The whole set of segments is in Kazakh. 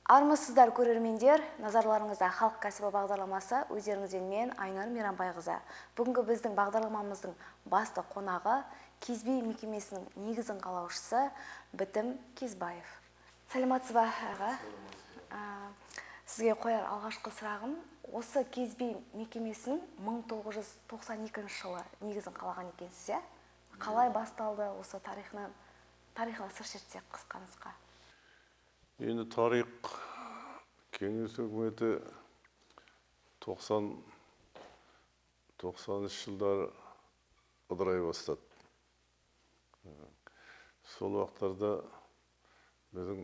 Армысыздар, көрермендер, назарларыңызда «Халық кәсібі» бағдарламасы, өздеріңізден мен Айнар Мейрамбайқызы. Бүгінгі біздің бағдарламамыздың басты қонағы Кезбей мекемесінің негізін қалаушысы Бітім Кезбаев. Сәлеметсіз ба, аға? Сізге қояр алғашқы сұрағым, осы Кезбей мекемесін 1992 жылы негізін қалаған екенсіз, иә? Қалай басталды, осы тарихына сыр шертсек қысқа нұсқа. Енді тарих, Кеңес үкіметі 90 жылдары ыдырай бастады. Сол уақыттарда біздің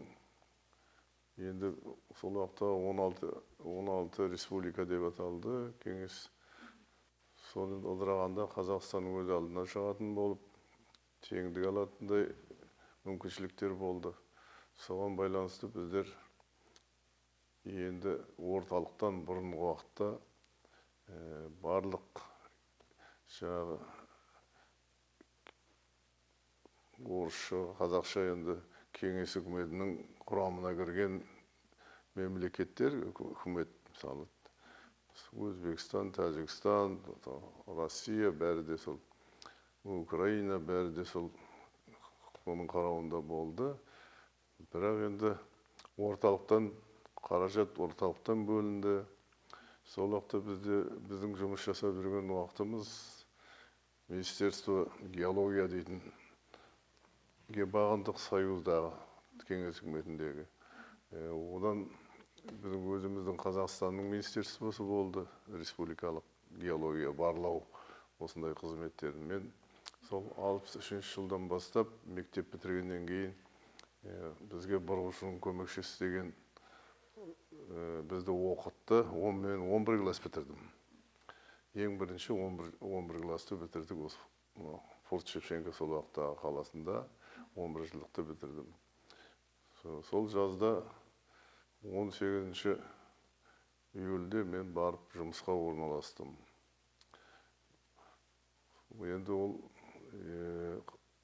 енді сол уақытта 16 республика деп аталды кеңес. Сол ыдырағанда Қазақстанның өз алдына шығатын болып, теңдік алатындай мүмкіншіліктер болды. Соған байланысты біздер енді орталықтан бұрынғы уақытта барлық жаңағы орысша, қазақша енді кеңес үкіметінің құрамына кірген мемлекеттер, үкімет, мысалы, Өзбекстан, Тәжікстан, Россия, бәрі де сол, Украина, бәрі де сол оның қарауында болды. Бірақ енді орталықтан қаражат орталықтан бөлінді. Сол уақытта біздің жұмыс жасап жүрген уақытымыз Министерство геология дейтінге бағындық, Союздағы кеңес үкіметіндегі. Одан біздің өзіміздің Қазақстанның министерствосы болды, республикалық геология барлау осындай қызметтерін. Мен сол 63 жылдан бастап мектеп бітіргеннен кейін бізге бұрғышының көмекшісі деген бізді оқытты. Мен 11 класс бітірдім. Ең бірінші 11 классты бітірдік осы Форт Шевченко сол уақыттағы қаласында 11 жылдықты бітірдім. Сол жазда 18 июльде мен барып жұмысқа орналастым. Енді ол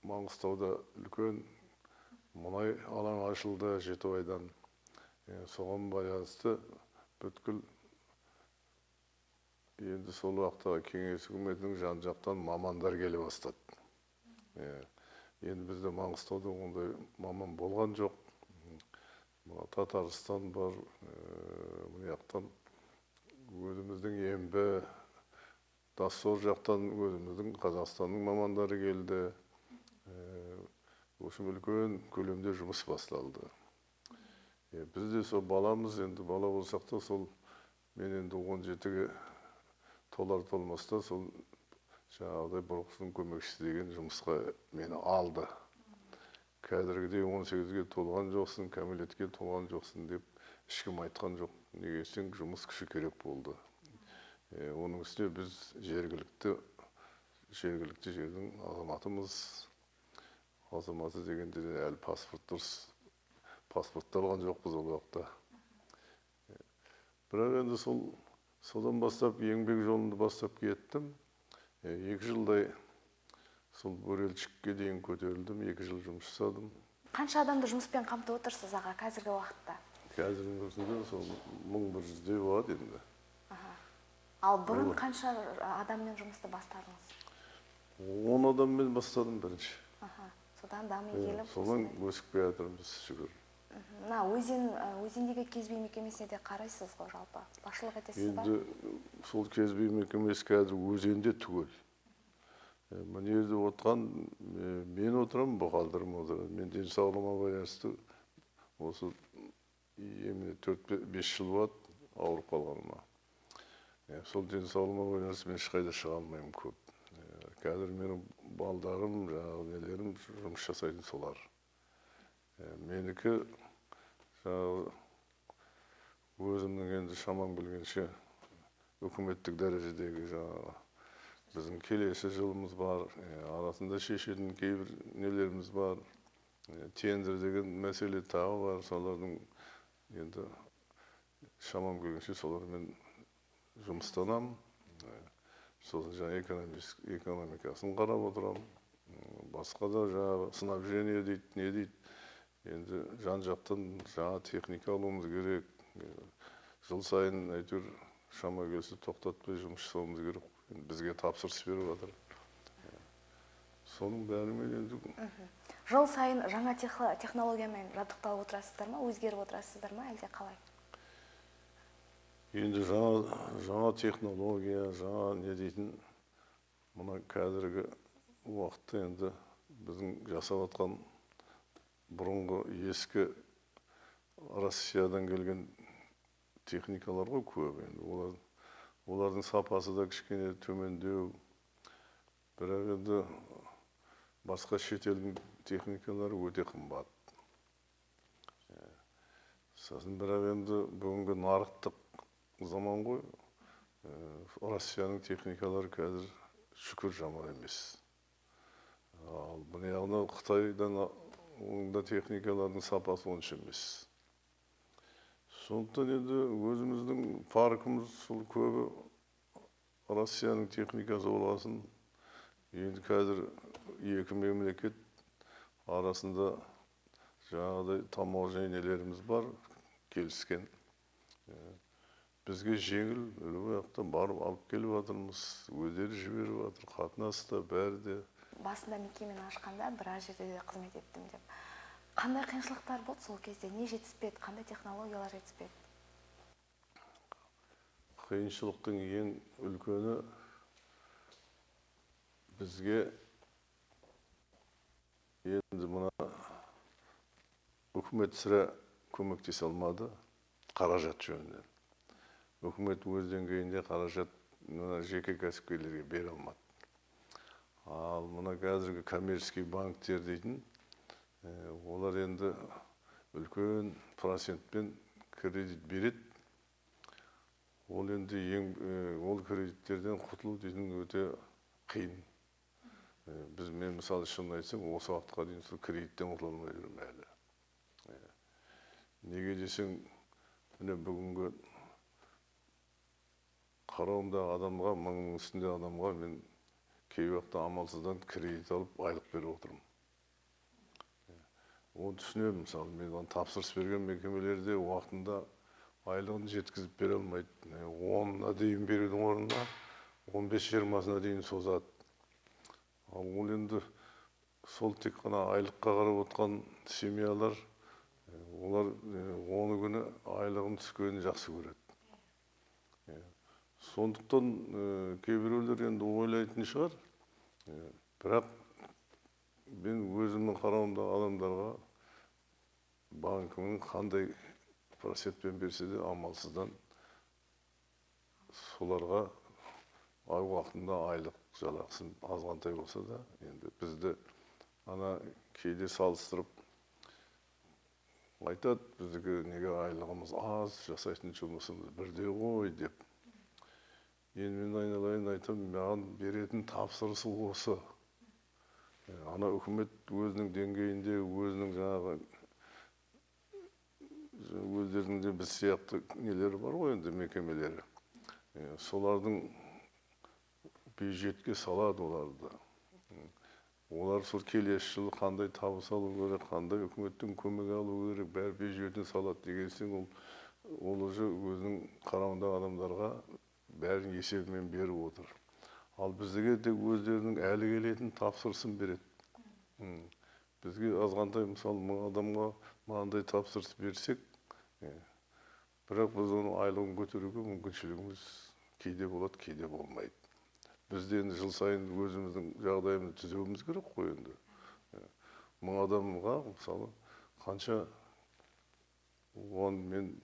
Маңғыстауда үлкен мұнай алаңы ашылды Жетібайдан. Соған байланысты бүткіл енді сол уақыттағы кеңес үкіметінің жан-жақтан мамандар келе бастады. Енді бізде Маңғыстауда ондай маман болған жоқ. Татарстан бар, мына жақтан өзіміздің Ембі, Доссор жақтан өзіміздің Қазақстанның мамандары келді. В общем, үлкен көлемде жұмыс басталды. Біз де сол баламыз, енді бала болсақ та сол мен енді 17-ге толар толмаста сол жаңағыдай бұрғышының көмекшісі деген жұмысқа мені алды. Қазіргідей 18-ге толған жоқсың, кәмелетке толған жоқсың деп ешкім айтқан жоқ. Неге десең, жұмыс күші керек болды. Оның үстіне біз жергілікті жердің азаматымыз. Азаматы дегенде әлі паспорт дұрыс, паспортты алған жоқпыз ол уақытта. Бірақ енді содан бастап еңбек жолымды бастап кеттім. 2 жылдай сол бурельчикке дейін көтерілдім, 2 жыл жұмыс жасадым. Қанша адамды жұмыспен қамтып отырсыз, аға, қазіргі уақытта? Қазіргі уақытта сол 1100-дей болады енді. Ал бұрын қанша адаммен жұмысты бастадыңыз? 10 адаммен бастадым бірінші. Содан дами келіп, содан өсіп келе жатырмыз, шүкір. Мына өзендегі Кезбей мекемесіне де қарайсыз ғой жалпы? Басшылық етесіз ба? Енді сол Кезбей мекемесі қазір өзенде түгел. Мына жерде отырған мен отырамын, бухгалтерім отырады. Мен денсаулығыма байланысты осы 4-5 жыл болады ауырып қалғаныма. Сол денсаулығыма байланысты мен ешқайда шыға алмаймын көп. Қазір менің балдарым, жаңағы нелерім жұмыс жасайтын солар. Менікі жаңағы өзімнің енді шамам келгенше үкіметтік дәрежедегі жаңағы біздің келесі жылымыз бар, арасында шешетін кейбір нелеріміз бар, тендер деген мәселе тағы бар, солардың енді шамам келгенше солармен жұмыстанамын. Сосын жаңа экономикасын қарап отырамын. Басқа да жаңағы снабжение дейді, не дейді. Енді жан-жақтан жаңа техника алуымыз керек. Жыл сайын әйтеуір шама келсе тоқтатпай жұмыс жасауымыз керек. Енді бізге тапсырыс беріп жатыр. Соның бәрімен енді Жыл сайын жаңа технологиямен жабдықталып отырасыздар ма, өзгеріп отырасыздар ма, әлде қалай? Енді жаңа технология, жаңа не дейтін, мына қазіргі уақытта енді біздің жасап жатқан бұрынғы ескі Россиядан келген техникалар ғой көп енді. Олардың сапасы да кішкене төмендеу. Бірақ енді басқа шетелдің техникалары өте қымбат. Сосын бірақ енді бүгінгі нарықтық заман ғой. Россияның техникалары қазір шүкір жаман емес. Ал мына жағынан Қытайдан оның да техникаларының сапасы онша емес. Сондықтан енді өзіміздің паркіміз сол көбі Россияның техникасы болғасын, енді қазір екі мемлекет арасында жаңағыдай таможня нелеріміз бар, келіскен. Бізге жеңіл, любой уақытта барып алып келіп жатырмыз, өздері жіберіп жатыр, қатынас та бәрі де. Басында мекемені ашқанда біраз жерде де қызмет еттім деп. Қандай қиыншылықтар болды сол кезде? Не жетіспеді? Қандай технологиялар жетіспеді? Қиыншылықтың ең үлкені бізге енді мына үкімет сірә көмектесе алмады қаражат жөнінен. Үкімет өз деңгейінде қаражат мына жеке кәсіпкерлерге бере алмады. Ал мына қазіргі коммерческий банктер дейтін, олар енді үлкен процентпен кредит береді. Ол енді ол кредиттерден құтылу дейтін өте қиын. Мен мысалы шынын айтсам, осы уақытқа дейін сол кредиттен құтыла алмай жүрмін әлі. Неге десең, міне бүгінгі қарауымдағы адамға, мыңның үстінде адамға мен кей уақытта амалсыздан кредит алып айлық беріп отырмын. Оны түсінемін, мысалы, мен оған тапсырыс берген мекемелерде уақытында айлығын жеткізіп бере алмайды. 10-на дейін берудің орнына 15-20-сына дейін созады. Ал ол енді сол тек қана айлыққа қарап отқан семьялар, олар 10 күні айлығын түскенін жақсы көреді. Сондықтан кейбіреулер енді ойлайтын шығар, бірақ мен өзімнің қарауымдағы адамдарға банкінің қандай процентпен берсе де амалсыздан соларға ай уақытында айлық жалақысын азғантай болса да, енді бізді ана кейде салыстырып айтады, біздікі неге айлығымыз аз, жасайтын жұмысымыз бірдей ғой деп. Енді мен айналайын айтамын, маған беретін тапсырысы осы. Ана үкімет өзінің деңгейінде, өзінің жаңағы өздерінің де біз сияқты нелері бар ғой енді мекемелері. Солардың бюджетке салады оларды. Олар сол келесі жылы қандай табыс алу керек, қандай үкіметтен көмек алу керек, бәрі бюджетіне салады деген соң ол уже өзінің қарауындағы адамдарға бәрін есебімен беріп отыр. Ал бізге тек өздерінің әлі келетін тапсырысын береді. Бізге азғантай, мысалы, 1000 адамға мынандай тапсырыс берсек, бірақ біз оның айлығын көтеруге мүмкіншілігіміз кейде болады, кейде болмайды. Біз де енді жыл сайын өзіміздің жағдайымызды түзеуіміз керек қой енді. 1000 адамға, мысалы, қанша оған мен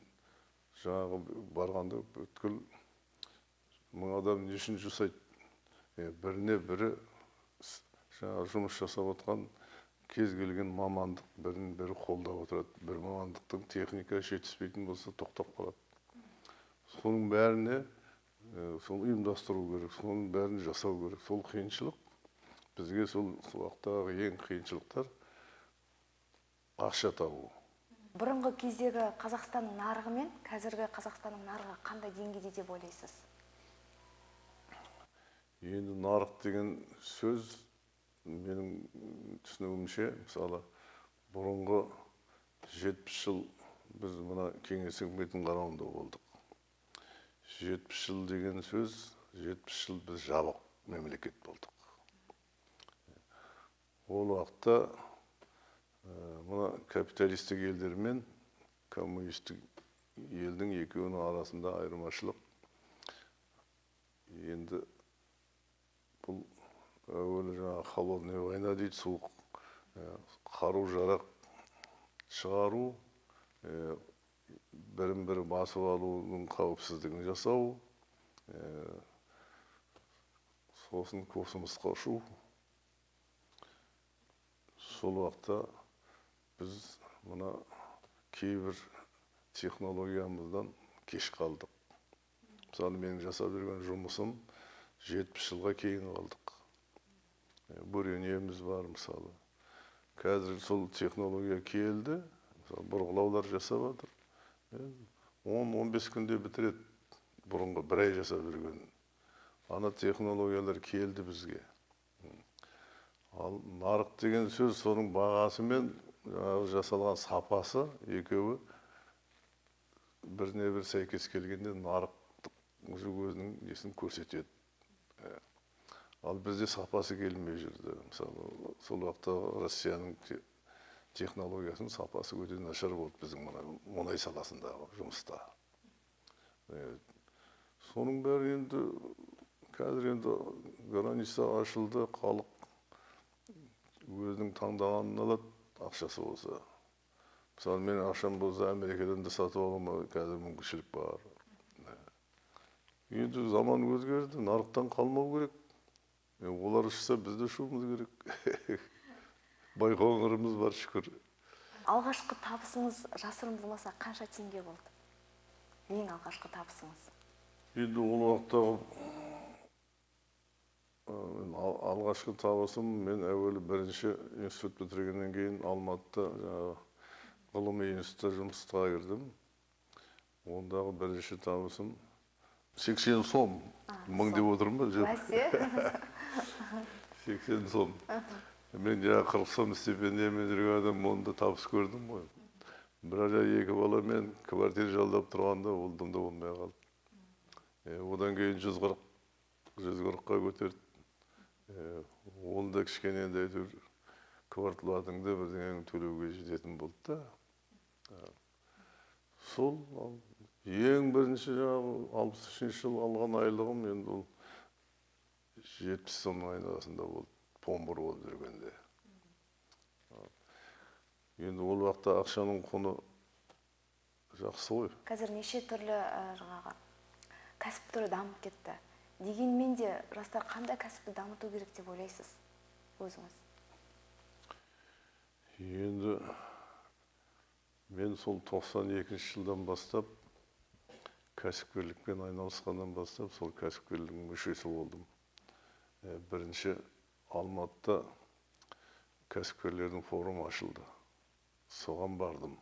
жаңағы барғанда бүткіл 1000 адам не үшін жасайды? Біріне бірі жаңағы жұмыс жасап отқан кез келген мамандық бірін бірі қолдап отырады. Бір мамандықтың техника жетіспейтін болса тоқтап қалады. Соның бәріне сол ұйымдастыру керек, соның бәрін жасау керек. Сол қиыншылық бізге сол уақыттағы ең қиыншылықтар ақша табу. Бұрынғы кездегі Қазақстанның нарығы мен қазіргі Қазақстанның нарығы қандай деңгейде деп ойлайсыз? Енді нарық деген сөз менің түсінігімше, мысалы, бұрынғы 70 жыл біз мына кеңес үкіметінің қарауында болдық. 70 жыл деген сөз, 70 жыл біз жабық мемлекет болдық. Ол уақытта мына капиталистік елдер мен коммунистік елдің екеуінің арасында айырмашылық. Енді бұл әуелі жаңағы холодная война дейді, суық қару жарақ шығару, бірін-бірі басып алудың қауіпсіздігін жасау, сосын космосқа ұшу. Сол уақытта біз мына кейбір технологиямыздан кеш қалдық. Мысалы, менің жасап жүрген жұмысым 70 жылға кейін қалдық. Буренеміз бар, мысалы. Қазір сол технология келді, мысалы, бұрғылаулар жасап жатыр. 10-15 күнде бітіреді, бұрынғы бір ай жасап жүрген. Ана технологиялар келді бізге. Ал нарық деген сөз, соның бағасы мен жаңағы жасалған сапасы екеуі біріне бір сәйкес келгенде нарықтық өзінің несін көрсетеді. Ал бізде сапасы келмей жүрді. Мысалы, сол уақытта Россияның технологиясының сапасы өте нашар болды біздің мына мұнай саласындағы жұмыста. Соның бәрі енді қазір енді граница ашылды, халық өзінің таңдағанын алады, ақшасы болса. Мысалы, мен ақшам болса, Америкадан да сатып алуыма қазір мүмкіншілік бар. Енді заман өзгерді, нарықтан қалмау керек. Олар ұшса, біз де ұшуымыз керек. Байқоңырымыз бар, шүкір. Алғашқы табысыңыз жасырын болмаса қанша теңге болды? Ең алғашқы табысыңыз? Енді ол уақыттағы алғашқы табысым, мен әуелі бірінші институт бітіргеннен кейін Алматыда жаңағы ғылыми институтта жұмысқа кірдім. Ондағы бірінші табысым 80 сом. Мың деп отырмын ба? Жоқ. 80 сом. Мен жаңағы 40 сом стипендиямен жүрген адам, онда табыс көрдім ғой. Бірақ жаңағы екі баламен квартира жалдап тұрғанда ол дым да болмай қалды. Одан кейін 140-қа көтерді. Ол да кішкене енді әйтеуір квартплатыңды бірдеңені төлеуге жететін болды да. Сол ең бірінші жаңағы 63 жыл алған айлығым енді ол 70 сомның айналасында болды, помбыр болып жүргенде. Енді ол уақытта ақшаның құны жақсы ғой. Қазір неше түрлі жаңағы кәсіп түрі дамып кетті. Дегенмен де жастар қандай кәсіпті дамыту керек деп ойлайсыз өзіңіз? Енді мен сол 92 жылдан бастап кәсіпкерлікпен айналысқаннан бастап сол кәсіпкерліктің мүшесі болдым. Бірінші Алматыда кәсіпкерлердің форумы ашылды. Соған бардым.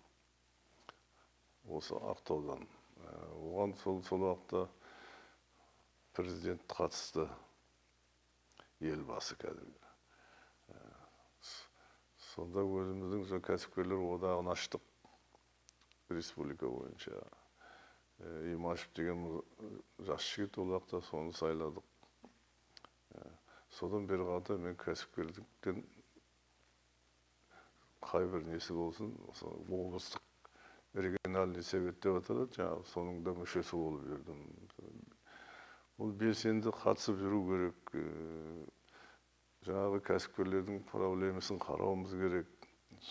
Осы Ақтаудан. Оған сол уақытта президент қатысты, елбасы кәдімгі. Сонда өзіміздің кәсіпкерлер одағын аштық республика бойынша. Имашев деген жас жігіт ол уақытта, соны сайладық. Содан бері қарата мен кәсіпкерліктен қай бір несі болсын, облыстық региональный совет деп аталады, жаңағы соның да мүшесі болып жүрдім. Ол белсенді қатысып жүру керек, жаңағы кәсіпкерлердің проблемасын қарауымыз керек,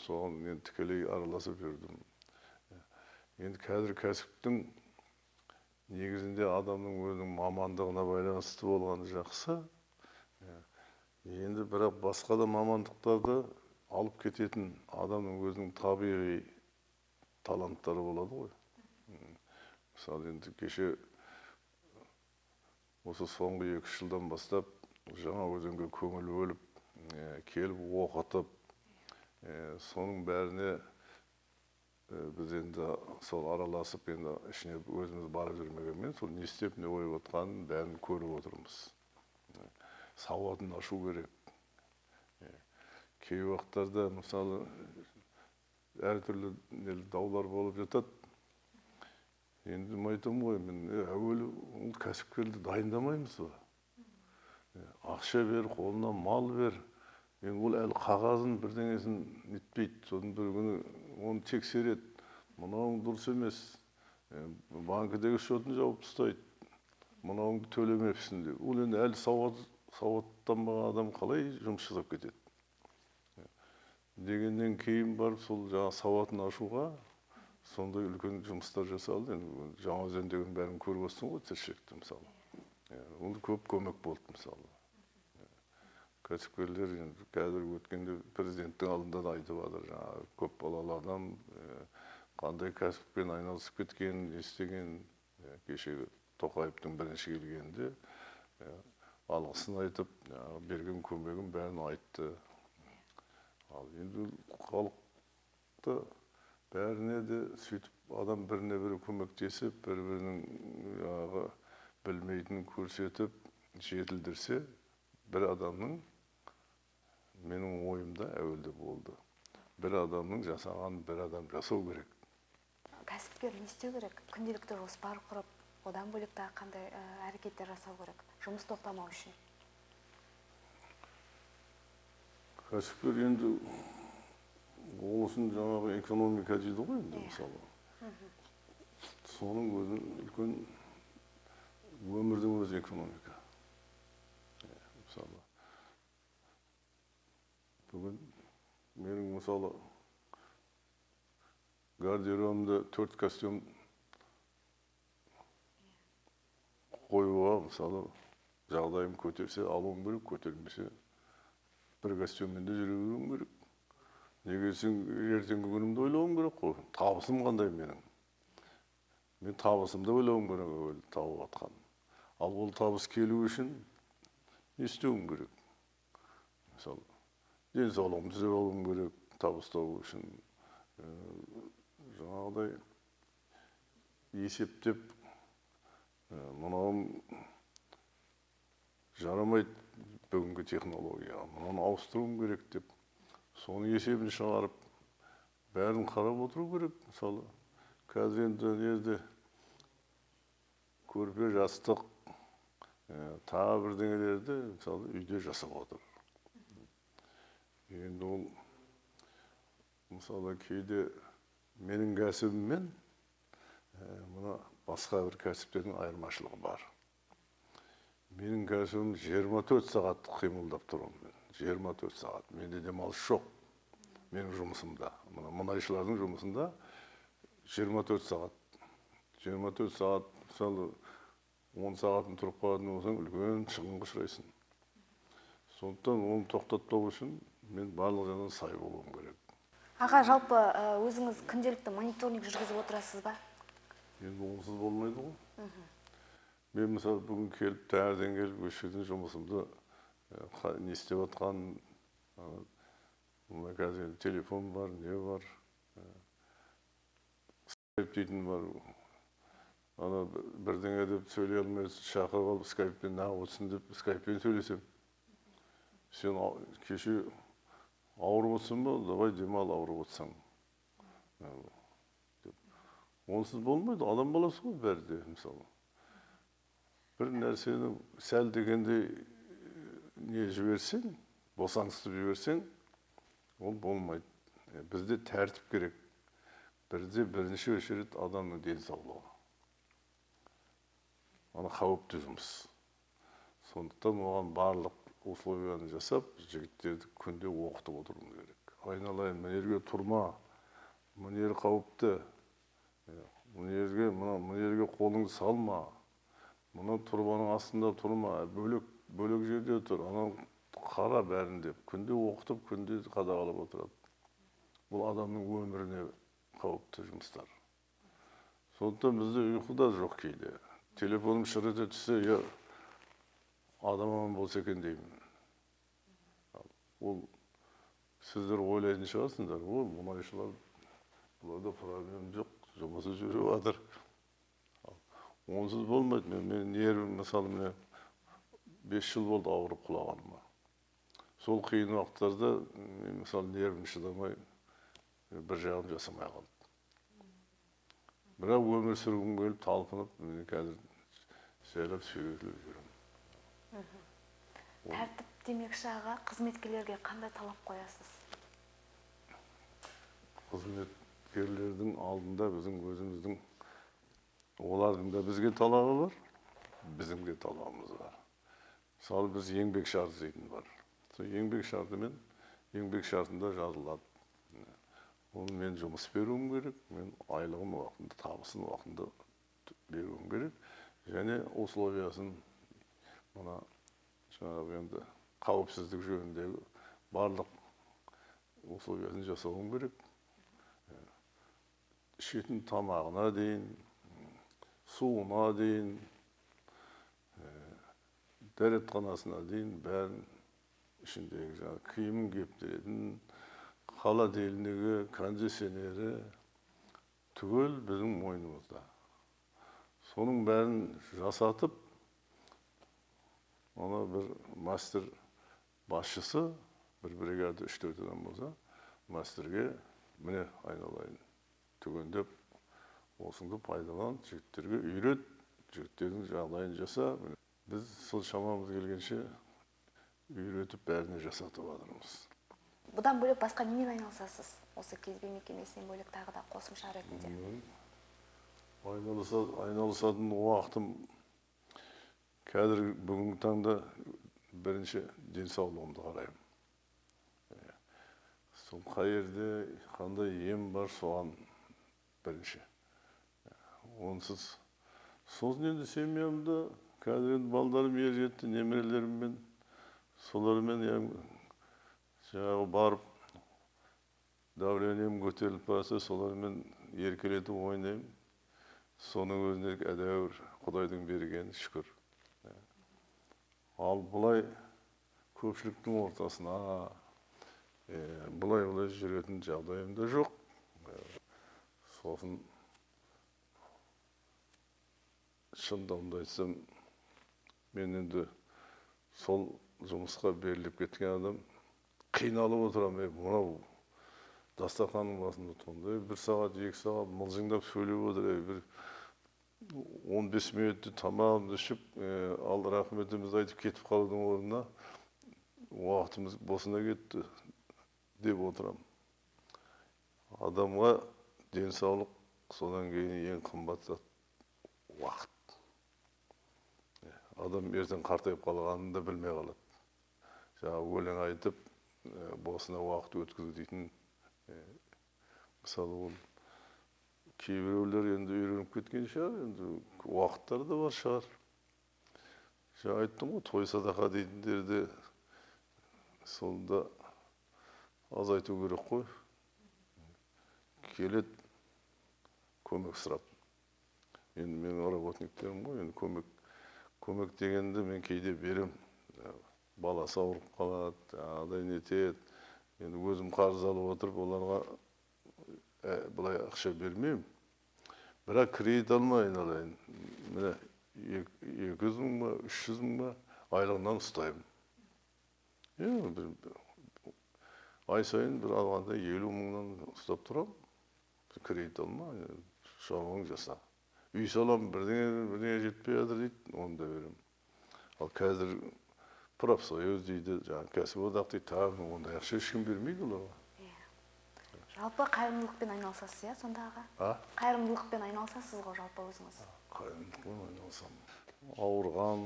соған мен тікелей араласып жүрдім. Енді қазір кәсіптің негізінде адамның өзінің мамандығына байланысты болғаны жақсы. Енді бірақ басқа да мамандықтарды алып кететін адамның өзінің табиғи таланттары болады ғой. Мысалы, енді кеше осы соңғы 2 жылдан бастап жаңа өзенге көңіл бөліп, келіп оқытып, соның бәріне біз енді сол араласып, енді ішіне өзіміз барып жүрмегенмен, сол не істеп, не қойып отқанын бәрін көріп отырмыз. Сауатын ашу керек. Кей уақыттарда, мысалы, Әртүрлі даулар болып жатады. Енді мен айтамын ғой, мен әуелі ол кәсіпкерді дайындамаймыз ба? Ақша бер, қолына мал бер. Енді ол әлі қағазын бірдеңесін нетпейді. Содан бір күні оны тексереді. Мынауың дұрыс емес. Банкідегі счетын жауып тастайды. Мынауыңды төлемепсің деп. Ол енді әлі сауаттанбаған адам қалай жұмыс жасап кетеді? Дегеннен кейін барып сол жаңа сауатын ашуға сондай үлкен жұмыстар жасалды. Енді Жаңаөзен деген бәрін көріп отырсың ғой, тіршілікті мысалы. Ол көп көмек болды мысалы. Кәсіпкерлер енді қазір өткенде президенттің алдында да айтып жатыр, жаңағы көп балалы адам қандай кәсіппен айналысып кеткен, не істеген. Кешегі Тоқаевтың бірінші келгенінде алғысын айтып, берген көмегін бәрін айтты. Ал енді халықты бәріне де сөйтіп адам біріне бірі көмектесіп, бір-бірінің жаңағы білмейтінін көрсетіп, жетілдірсе, бір адамның, менің ойымда әуелде болды, бір адамның жасағанын бір адам жасау керек. Кәсіпкер не істеу керек? Күнделікті жоспар құрып, одан бөлек тағы қандай әрекеттер жасау керек? Жұмыс тоқтамау үшін. Кәсіпкер енді ол үшін жаңағы экономика дейді ғой енді мысалы. Соның өзі үлкен өмірдің өзі экономика. Мысалы, бүгін менің мысалы гардеробымда 4 костюм қоюға мысалы жағдайым көтерсе алуым керек, көтермесе бір костюммен де жүре беруім керек. Неге десең, ертеңгі күнімді ойлауым керек қой. Табысым қандай менің? Мен табысымды ойлауым керек әуелі тауып жатқан. Ал ол табыс келу үшін не істеуім керек? Мысалы, денсаулығымды түзеп алуым керек табыс табу үшін. Жаңағыдай есептеп, мынауым жарамайды бүгінгі технологияға, мынаны ауыстыруым керек деп, соның есебін шығарып, бәрін қарап отыру керек. Мысалы, қазір енді жерде көрпе, жастық, тағы бірдеңелерді мысалы үйде жасап отыр. Енді ол мысалы кейде менің кәсібіммен мына басқа бір кәсіптердің айырмашылығы бар. Менің кәсібім 24 сағат қимылдап тұрамын мен. 24 сағат. Менде демалыс жоқ. Менің жұмысымда. Мына мұнайшылардың жұмысында 24 сағат. 24 сағат, мысалы, 10 сағатын тұрып қалатын болсаң, үлкен шығынға ұшырайсың. Сондықтан оны тоқтатпау үшін мен барлық жағынан сай болуым керек. Аға, жалпы өзіңіз күнделікті мониторинг жүргізіп отырасыз ба? Енді онсыз болмайды ғой. Мен мысалы бүгін келіп, таңертең келіп, осы жерден жұмысымды не істеп жатқанын, мына қазір телефон бар, не бар, скайп дейтін бар. Ана бірдеңе деп сөйлей алмай, шақырып алып, скайппен неғып отырсың деп, скайппен сөйлесем. Сен кеше ауырып отырсың ба, давай демал ауырып отырсаң. Онсыз болмайды, адам баласы ғой бәрі де, мысалы. Бір нәрсені сәл дегенде не жіберсең, босаңсытып жіберсең, ол болмайды. Бізде тәртіп керек. Бізде бірінші очередь адамның денсаулығы. Ана қауіпті жұмыс. Сондықтан оған барлық условияны жасап, жігіттерді күнде оқытып отыруымыз керек. Айналайын, мына жерге тұрма, мына жер қауіпті, мына жерге, мына жерге қолыңды салма, мына тұрбаның астында тұрма, бөлек жерде тұр, анау қара бәрін деп, күнде оқытып, күнде қадағалап отырады. Бұл адамның өміріне қауіпті жұмыстар. Сондықтан бізде ұйқы да жоқ кейде. Телефоным шыр ете түссе, я адам аман болса екен деймін. Ол сіздер ойлайтын шығарсыңдар, ол мұнайшылар, бұларда проблем жоқ, жұмысы жүріп жатыр. Онсыз болмайды. Мен нервім, мысалы, міне 5 жыл болды ауырып құлағаныма. Сол қиын уақыттарда мен, мысалы, нервім шыдамай, бір жағым жасамай қалды. Бірақ өмір сүргім келіп, талпынып, міне қазір жайлап сүйретіліп жүремін. Тәртіп демекші аға, қызметкерлерге қандай талап қоясыз? Қызметкерлердің алдында біздің өзіміздің, олардың да бізге талабы бар, біздің де талабымыз бар. Мысалы, біз еңбек шарты дейтін бар. Сол еңбек шартымен, еңбек шартында жазылады. Оны мен жұмыс беруім керек, мен айлығын уақытында, табысын уақытында беруім керек. Және условиясын, мына жаңағы енді қауіпсіздік жөніндегі барлық условиясын жасауым керек. Ішетін тамағына дейін, суына дейін, дәретханасына дейін бәрін ішіндегі жаңағы киімін кептіретін, холодильнигі, кондиционері түгел біздің мойнымызда. Соның бәрін жасатып, ана бір мастер басшысы, бір бригада үш-төрт адам болса, мастерге міне айналайын, түгендеп осыңды пайдалан, жігіттерге үйрет, жігіттердің жағдайын жаса. Біз сол шамамыз келгенше үйретіп бәріне жасатып жатырмыз. Бұдан бөлек басқа немен айналысасыз? Осы Кезбе мекемесінен бөлек тағы да қосымша ретінде. Айналысатын уақытым қазір бүгінгі таңда бірінші денсаулығымды қараймын. Сол қай жерде қандай ем бар, соған бірінші. Онсыз сосын енді семьямды, қазір енді балдарым ер жетті, немерелеріммен, солармен жаңағы барып давлением көтеріліп барса, солармен еркелетіп ойнаймын. Соның өзіне әдәуір Құдайдың бергені шүкір. Ал былай көпшіліктің ортасына, былай-былай жүретін жағдайым да жоқ. Сосын шындығымды айтсам, мен енді сол жұмысқа беріліп кеткен адам, қиналып отырамын. Мынау дастарханның басында тұрғанда, бір сағат, екі сағат мылжыңдап сөйлеп отыр, бір 15 минутте тамағымды ішіп, ал рахметімізді айтып кетіп қалудың орнына уақытымыз босына кетті деп отырамын. Адамға денсаулық, содан кейін ең қымбат зат уақыт. Адам ертең қартайып қалғанын да білмей қалады. Жаңағы өлең айтып, босына уақыт өткізу дейтін, мысалы, ол кейбіреулер енді үйреніп кеткен шығар, енді уақыттары да бар шығар. Жаңа айттым ғой, той садақа дейтіндерді сонда азайту керек қой. Келеді көмек сұрап. Енді менің работниктерім ғой, енді көмек дегенді мен кейде берем. Баласы ауырып қалады, жаңағыдай нетеді. Енді өзім қарыз алып отырып, оларға былай ақша бермеймін. Бірақ кредит алмай айналайын. Міне 200 мың ба, 300 мың ба айлығынан ұстаймын. Ай сайын бір алғанда 50 мыңнан ұстап тұрамын. Кредит алма, шаруаң жаса. Үй салам, бірдеңе жетпей жатыр дейді, оны да беремін. Ал қазір профсоюз дейді, жаңағы кәсіподақ дейді, тағы ондай ақша ешкім бермейді оларға. Жалпы қайырымдылықпен айналысасыз, иә, сонда аға? А? Қайырымдылықпен айналысасыз ғой жалпы өзіңіз? Қайырымдылықпен айналысамын. Ауырған,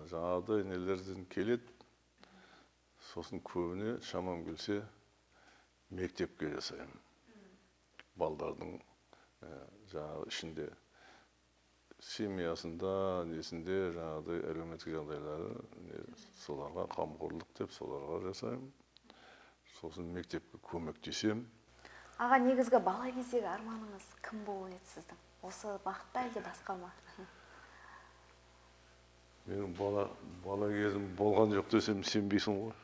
жаңағыдай нелерден келеді. Сосын көбіне шамам келсе мектепке жасаймын. Балдардың, жаңағы ішінде, семьясында, несінде жаңағыдай әлеуметтік жағдайлары, соларға қамқорлық деп соларға жасаймын. Сосын мектепке көмектесемін. Аға, негізгі бала кездегі арманыңыз кім болу еді сіздің? Осы бағытта әлде басқа ма? Менің бала кезім болған жоқ десем сенбейсің ғой.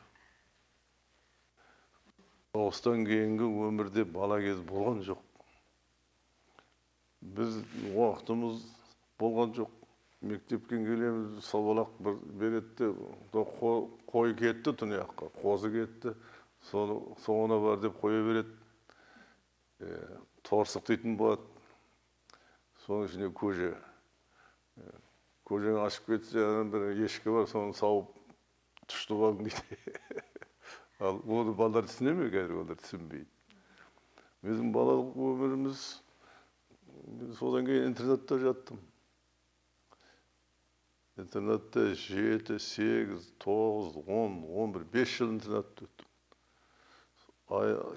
Соғыстан кейінгі өмірде бала кез болған жоқ. Біз уақытымыз болған жоқ. Мектептен келеміз, сабалақ бір береді де, қой кетті түнеяққа, қозы кетті, соңына бар деп қоя береді. Торсық дейтін болады. Соның ішінде көже. Көжені ашып кетсе, бір ешкі бар, соны сауып тұштып алдың дейді. Ал оны балалар түсіне ме қазір, олар түсінбейді. Біздің балалық өміріміз, содан кейін интернатта жаттым. Интернатта 7, 8, 9, 10, 11, 5 жыл интернатта өттім.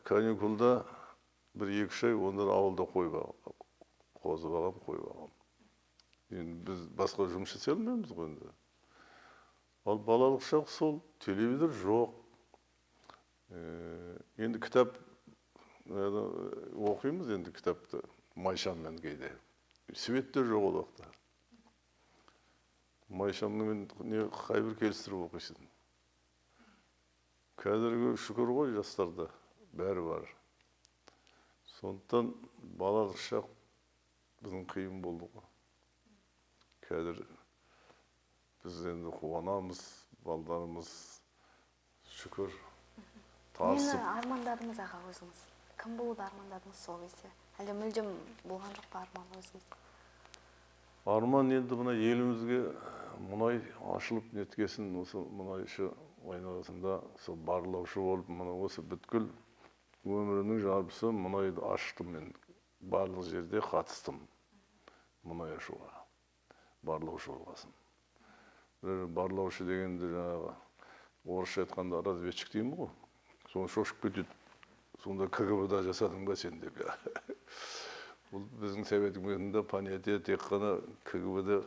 Каникулда бір 2-3 ай онда ауылда қой бағам, қозы бағам, қой бағам. Енді біз басқа жұмыс жасай алмаймыз ғой енді. Ал балалық шақ сол, телевизор жоқ. Енді кітап оқимыз, енді кітапты майшаммен кейде. Свет те жоқ ол уақытта. Майшаммен не қайбір келістіріп оқисың. Қазіргі шүкір ғой жастарда, бәрі бар. Сондықтан балалық шақ біздің қиын болды ғой. Қазір біз енді қуанамыз, балдарымыз шүкір тасып. Нені армандадыңыз аға өзіңіз? Кім болуды армандадыңыз сол кезде? Әлде мүлдем болған жоқ па арман өзіңіз? Арман енді мына елімізге мұнай ашылып неткесін, осы мұнайшы айналасында сол барлаушы болып, мына осы бүткіл өмірімнің жартысы мұнайды аштым мен. Барлық жерде қатыстым мұнай ашуға, барлаушы болғасын. Барлаушы дегенде жаңағы орысша айтқанда разведчик деймін ғой. Соны шошып кетеді. Сонда КГБ-да жасадың ба сен деп. Бұл біздің совет үкіметінде понятие тек қана КГБ-да,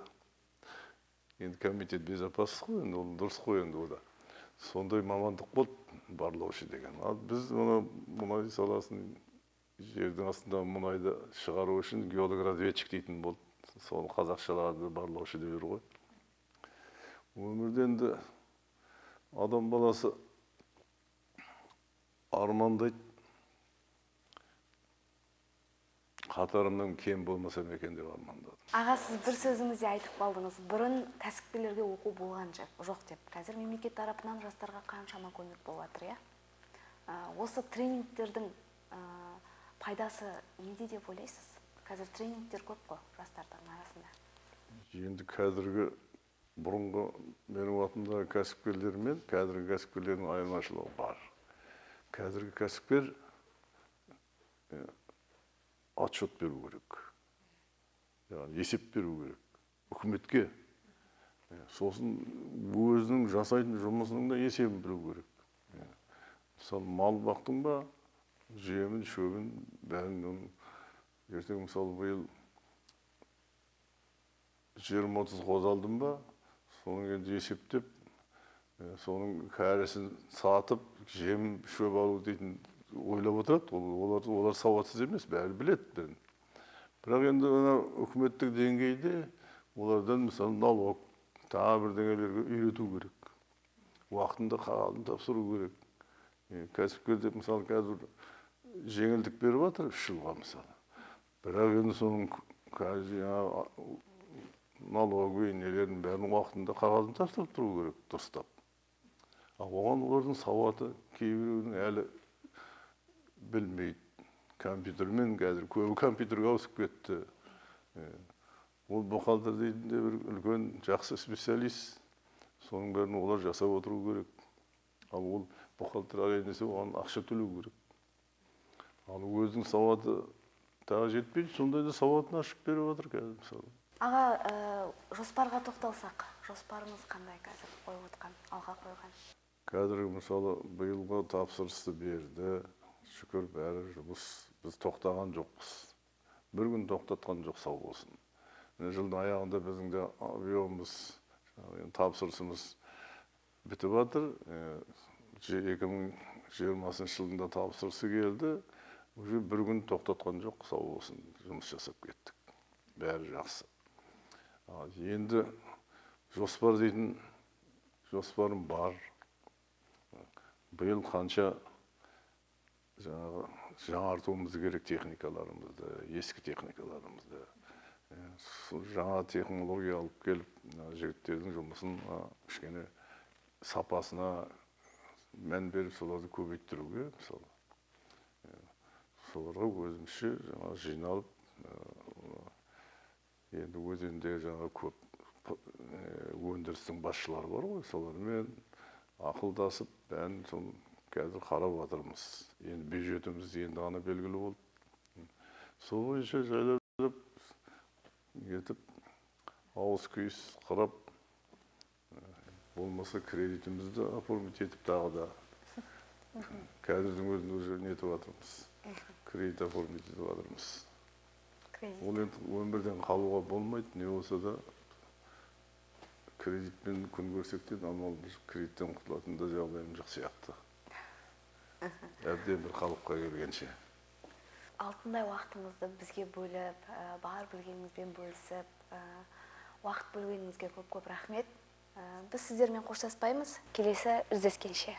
енді комитет безопасности қой, енді ол дұрыс қой енді о да. Сондай мамандық болды барлаушы деген. Ал біз мұны мұнай саласын, жердің астында мұнайды шығару үшін геолог-разведчик дейтін болды. Соны қазақшаларды барлаушы деп жүр ғой. Өмірде енді адам баласы армандайды, қатарымнан кем болмасам екен деп армандадым. Аға, сіз бір сөзіңізде айтып қалдыңыз, бұрын кәсіпкерлерге оқу болған жоқ деп. Қазір мемлекет тарапынан жастарға қаншама көмек болып жатыр, иә? Осы тренингтердің пайдасы неде деп ойлайсыз? Қазір тренингтер көп қой жастардың арасында. Енді қазіргі бұрынғы менің уақытымдағы кәсіпкерлер мен қазіргі кәсіпкерлердің айырмашылығы бар. Қазіргі кәсіпкер отчет беру керек, яғни есеп беру керек үкіметке. Сосын өзінің жасайтын жұмысының да есебін білу керек. Мысалы, мал бақтың ба, жемін, шөбін, бәрін. Ертең мысалы биыл 20-30 қозы алдым ба, соның енді есептеп, соның кәрісін сатып, жем, шөп алу дейтін ойлап отырады. Олар сауатсыз емес, бәрі біледі. Бірақ енді үкіметтік деңгейде олардан мысалы налог, тағы бірдеңелерге үйрету керек. Уақытында қағазын тапсыру керек. Кәсіпкер деп мысалы қазір жеңілдік беріп жатыр 3 жылға мысалы. Бірақ енді соның қазір налоговый нелердің бәрін уақытында қағазын тапсырып тұру керек дұрыстап. Ал оған олардың сауаты кейбіреуінің әлі білмейді. Компьютермен қазір көбі компьютерге ауысып кетті. Ол бухгалтер дейтін де бір үлкен жақсы специалист. Соның бәрін олар жасап отыру керек. Ал ол бухгалтер алайын десе, оған ақша төлеу керек. Ал өзінің сауаты тағы жетпейді, сондай да сауатын ашып беріп отыр қазір мысалы. Аға, жоспарға тоқталсақ, жоспарыңыз қандай қазір қойып отқан, алға қойған? Қазіргі мысалы биылғы тапсырысты берді. Шүкір, бәрі жұмыс, біз тоқтаған жоқпыз. Бір күн тоқтатқан жоқ, сау болсын. Жылдың аяғында біздің де объемымыз, тапсырысымыз бітіп жатыр. 2020 жылдың да тапсырысы келді. Уже бір күн тоқтатқан жоқ, сау болсын, жұмыс жасап кеттік. Бәрі жақсы. Енді жоспар дейтін жоспарым бар. Биыл қанша жаңартуымыз керек техникаларымызды, ескі техникаларымызды. Жаңа технология алып келіп, жігіттердің жұмысын кішкене сапасына мән беріп, соларды көбейттіруге мысалы. Соларға өзімізше жаңағы жиналып, енді өзенде жаңа көп өндірістің басшылары бар ғой, солармен ақылдасып, бәрін соны қазір қарап жатырмыз. Енді бюджетіміз енді ғана белгілі болды. Сол бойынша жайлап етіп, ауыз күйіс қарап, болмаса кредитімізді оформить етіп тағы да. Қазірдің өзінде уже нетіп жатырмыз. Кредит оформить етіп жатырмыз. Ол енді өмірден қалуға болмайды, не болса да кредитпен күн көрсек те амал, кредиттен құтылатын да жағдайым жоқ сияқты. Әбден бір қалыпқа келгенше. Алтындай уақытыңызды бізге бөліп, бар білгеніңізбен бөлісіп, уақыт бөлгеніңізге көп-көп рахмет. Біз сіздермен қоштаспаймыз. Келесі жүздескенше.